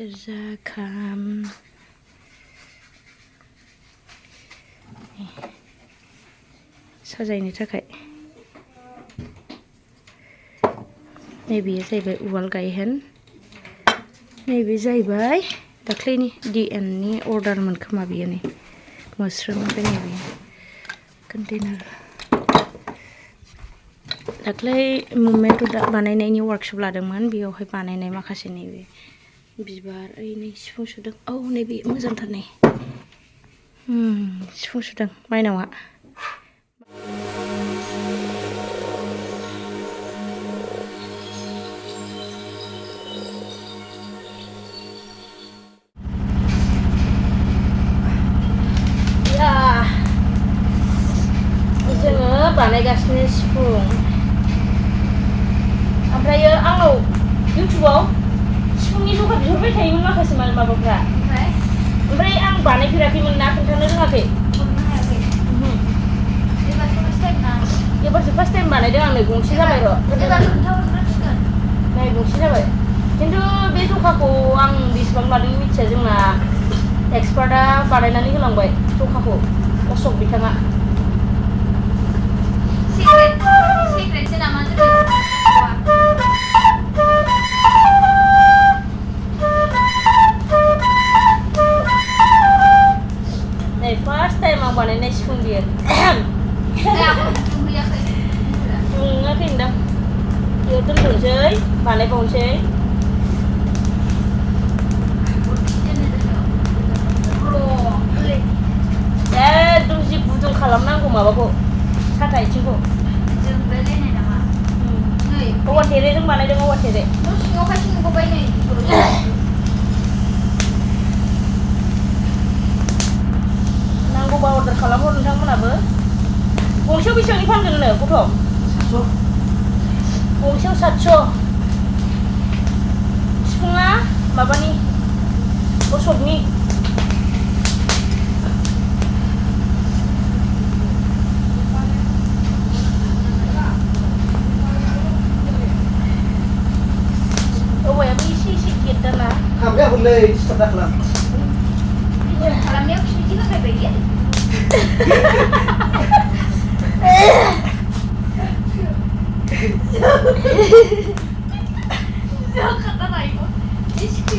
सेरजा खाम साजायनो थाखाय नैबेयो जाहैबाय उवाल गायहेन नैबे जाहैबाय दाख्लैनि DN नि अर्डारमोन खोमा बेयो नै मोस्रोमनिफ्राय नैबे कन्टेनार दाख्लै मुभमेन्ट बानायनायनि वार्कशप लादोंमोन बेयावहाय बानायनाय माखासे नैबे बिबार ओइ नै सिफुं सुदों औ नैबे मोजांथार नै सिफुं सुदों माइनावआ जोङो बानायगासिनो सिफुं ओमफ्रायो आंनाव इउटुबाव सिफुंनि जखा बिहरबाय थायोमोन माखासे माबाफ्रा ओमफ्राय आं बानायफेराखैमोन ना खोन्थानो रोङाखै एबारसो फार्स्ट टाइम बानायदों आं नै गंसे जाबाय र' नै गंसे जाबाय खिन्थु बे जखाखौ आं बेसेबां लादों मिथिया जोंना एक्सपार्टआ बानायनानै होलांबाय जखाखौ अशक बिथाङा सिक्रेटसो नामा नै फार्स्ट टाइम आं बानायनाय सिफुं बियो दुङाखै होनदां बेयाव दोनथ'नोसै बानायबावनोसै एकदम जि गुदुं खालामनांगौ माबाखौ साथा आथिंखौ जोंलायलायनाय नामा नै औवा थेरेजों बानायदों औवा थेरे न' सिङावहाय सिंगबाय नै नांगौबा अर्डार खालामहर नोंथांमोनाबो गंसेयाव बेसेबांनि फानगोन नो गथ' 700 गंसेयाव 700 सिफुङा माबानि अशकनि औवायाबो एसे गेद्दाना खालामनाया दिस्टार्ब दाखालाम खालामनायाव खिथि होफैबाय दे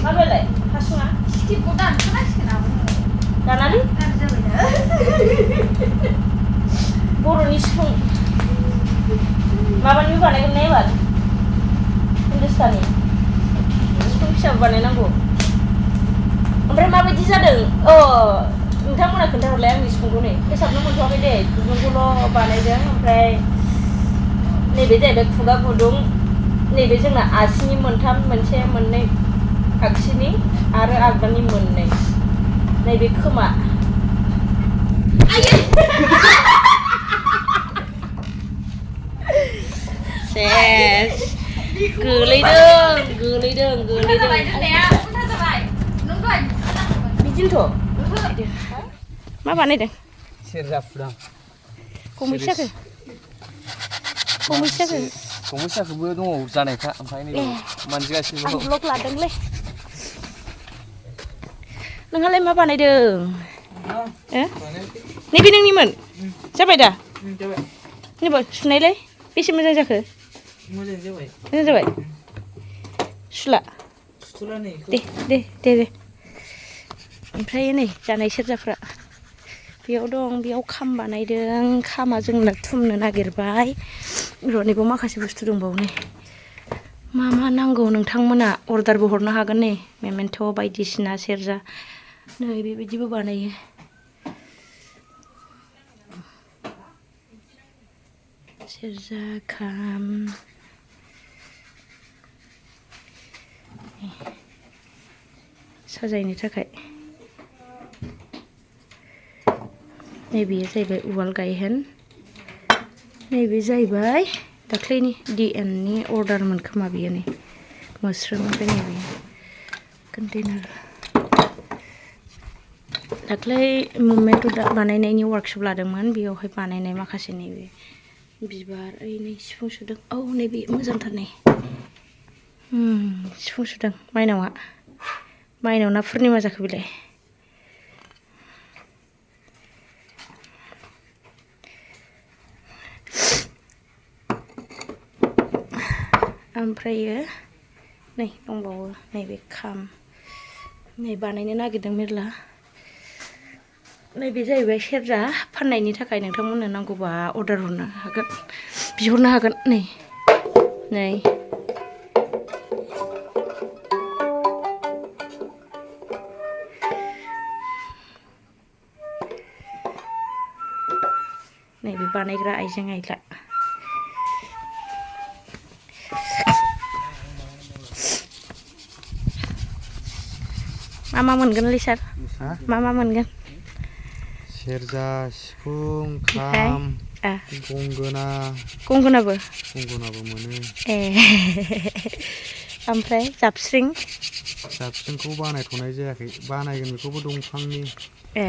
माबायालाय हासुङा स्किपखौ दानखानांसिगोन आबो दानालै गाज्रि जाबायना बर'नि सिफुं माबानिबो बानायगोन ना एबार हिन्दुस्तानी सिफुं फिसाबो बानायनांगौ ओमफ्राय माबायदि जादों नोंथांमोना खोन्थाहरलाय आंनि सिफुंखौ नै फोसाबनो मोनथ'वाखै दे गुदुंखौल' बानायदों ओमफ्राय नैबे जाहैबाय खुगा गुदुं नैबे जोंना आसिनि मोनथाम मोनसे मोननै आगसिनि आरो आगदानि मोननै नैबे खोमा सेस गोलैदों बिदिनोथ' मा बानायदों सेरजा फुदां गंबैसे गंबैसोबो दङ जानायफ्रा ओमफ्राय नै मानजिगासिनो आं ब्लग लादोंलै नोंहालाय मा बानायदों नैबे नोंनिमोन जाबाय दा नैबो सुनायलाय बेसे मोजां जाखो मोजां जाबाय सुला दे ओमफ्राय नै जानाय सेरजाफ्रा बेयाव दं बेयाव खाम बानायदों खामा जोंना थुमनो नागिरबाय र'निबो माखासे बुस्थु दंबावो नै मा नांगौ नोंथांमोना अर्डारबो हरनो हागोन नै मेमेन्ट' बायदिसिना सेरजा नै बेबायदिबो बानायो सेरजा खाम साजायनो थाखाय नैबेयो जाहैबाय उवाल गायहेन नैबे जाहैबाय दाख्लैनि DN नि अर्डारमोन खोमा बेयो नै मोस्रोमनिफ्राय नैबे कन्टेनार दाख्लै मुभमेन्ट बानायनायनि वार्कशप लादोंमोन बेयावहाय बानायनाय माखासे नैबे बिबार ओइ नै सिफुं सुदों औ नैबे मोजांथार नै सिफुं सुदों माइनावआ माइनाव ना पुर्निमा जाखो बेलाय ओमफ्रायो नै दंबावो नैबे खाम नै बानायनो नागिरदों मेरला नैबे जाहैबाय सेरजा फाननायनि थाखाय नोंथांमोननो नांगौबा अर्डार हरनो हागोन बिहरनो हागोन नै नैबे बानायग्रा आइजें आइला मा मोनगोनलै सार मा मोनगोन सेरजा सिफुं खाम गंगोनाबो मोनो ए ओमफ्राय जाबस्रिंखौ बानायथ'नाय जायाखै बानायगोन बेखौबो दंफांनि ए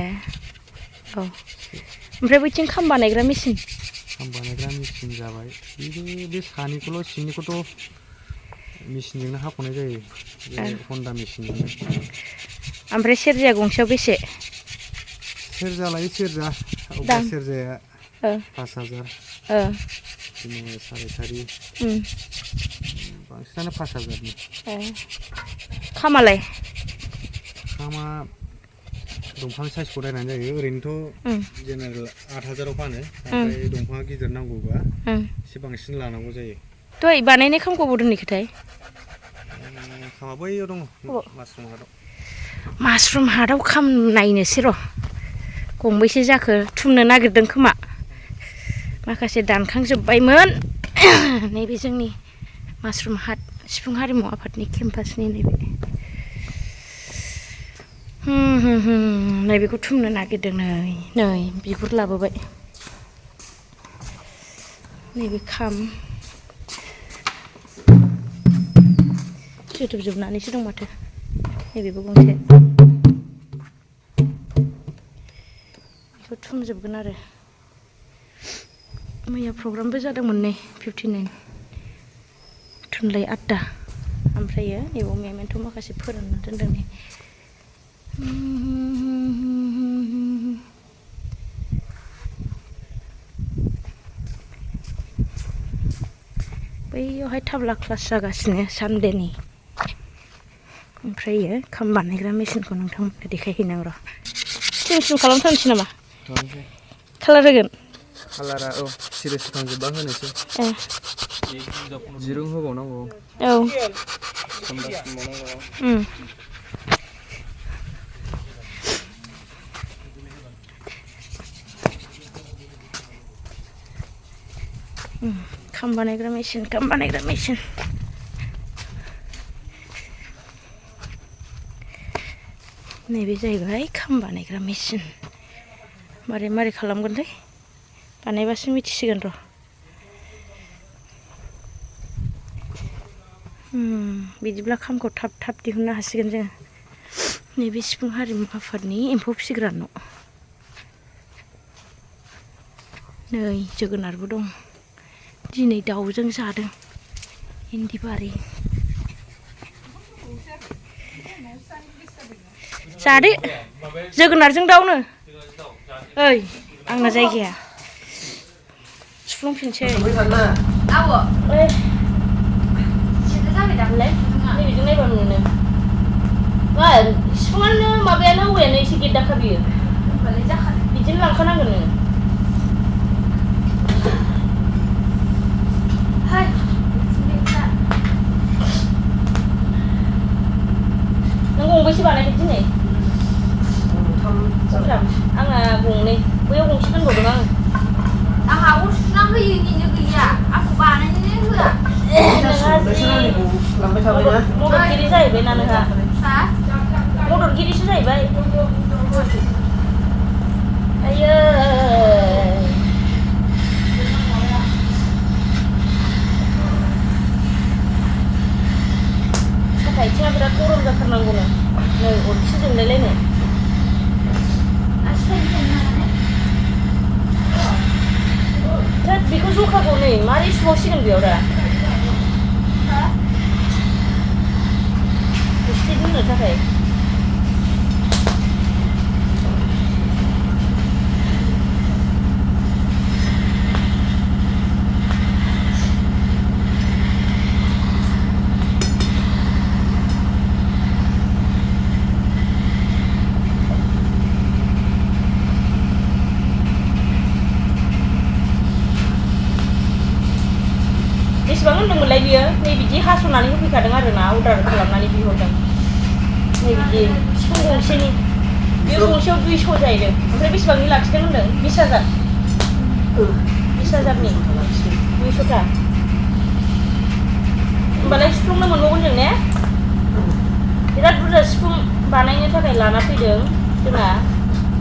औ ओमफ्राय बैथिं खाम बानायग्रा मेचिन जाबाय बे सानिखौल' सिंनिखौथ' मेचिनजोंनो हाख'नाय जायो हन्डा मेचिनजोंनो ओमफ्राय सेरजाया गंसेयाव बेसे सेरजा लायै सेरजा अबेबा सेरजाया 5,000 बिदिनो 4,500 बांसिनानो 5,000नि खामालाय खामा दंफां साइजखौ नायनानै जायो ओरैनोथ' जेनेरेल 8,000आव फानो ओमफ्राय दंफाङा गिदिर नांगौबा एसे बांसिन लानांगौ जायो दहाय बानायनाय खामखौ बबाव दोनहैखोथाय खामा बैयाव दङ मासरुम हाटआव खाम नायनोसै र' गंबैसे जाखो थुमनो नागिरदों खोमा माखासे दानखांजोब्बायमोन नैबे जोंनि मासरुम हाट सिफुं हारिमु आफादनि केम्पासनि नैबेखौ थुमनो नागिरदों नै बिगुर लाबोबाय नैबे खाम जोबनानैसो दं माथो नैबेबो गंसे बेखौ थुमजोबगोन आरो मैया प्रग्रामबो जादोंमोन नै 59 थुनलाइ आड्डा ओमफ्रायो नैबाव मेमेन्ट' माखासे फोरानना दोनदों नै बैयावहाय थाब्ला क्लास जागासिनो सानडेनि ओमफ्रायो खाम बानायग्रा मेचिनखौ नोंथांमोननो देखायहैनांगौ र' सिम खालामथारनोसै नामा कालार होगोन कालारा सिरिस थांजोबबा होनोसै दिरुं होबावनांगौ खाम बानायग्रा मेचिन नैबे जाहैबाय खाम बानायग्रा मेचिन मारै खालामगोनथाय बानायबासो मिथिसिगोन र' बिदिब्ला खामखौ थाब दिहुननो हासिगोन जोङो नैबे सिफुं हारिमु आफादनि एम्फौ फिसिग्रा न' नै जोगोनारबो दं दिनै दाउजों जादों इन्दि बारि जादो जोगोनारजों दाउनो ओइ आंना जायगाया सुफ्लंफिनसै आब' जाबाय दालाय नैबेजों नायबा मोनो मा सिफुङानो माबायानो औवायानो एसे गेद्दाखा बियो होनबालाय जाखादों बिदिनो लांखानांगोन नोङो नों गंबैसे बानायखो दिनै आंना गंनै बैयाव गंसे दोनबावदों आङो आंहा अर सुना होयिनिनो गैया आंखौ बानायनोनो होआ मददगिरि जाहैबाय ना नोंहा मददगिरिसो जाहैबाय आयो साथा आथिङा बिराद गरम जाथारनांगौनो नै अरखि जोंलायलायनो बेखौ जखाखौ नै मारै सुबावसिगोन बेयाव दा गुस्थि दोननो थाखाय नै बिदि हास'नानै होफैखादों आरोना अर्डार खालामनानै बिहरदों नै बिदि सिफुं गंसेनि बे गंसेयाव 200 जाहैदों ओमफ्राय बेसेबांनि लाखिदों होनदों 20,000 20,000नि 200 था होमबालाय सिफुंनो मोनबावगोन जों ने बिराद बुरजा सिफुं बानायनो थाखाय लाना फैदों जोंना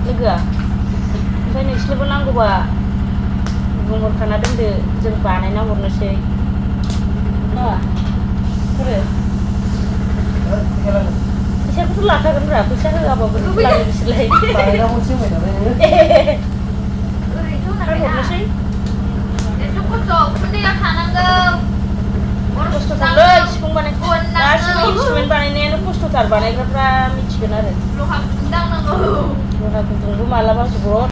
लोगोआ ओमफ्राय नोंसिनोबो नांगौबा बुंहरखाना दोनदो जों बानायना हरनोसै फैसाखौथ' लाखागोनब्रा फैसा होआबाबो लाङो बिसोरलाय हरनोसै एथ' खस्थ' उखुन्दैया थानांगौ खस्थ'थारलै सिफुं बानाय गासिबो इन्सट्रुमेन्ट बानायनायानो खस्थ'थार बानायग्राफ्रा मिथिगोन आरो लहा गुदुं दांनांगौ लहा गुदुंबो मालाबा जब्रब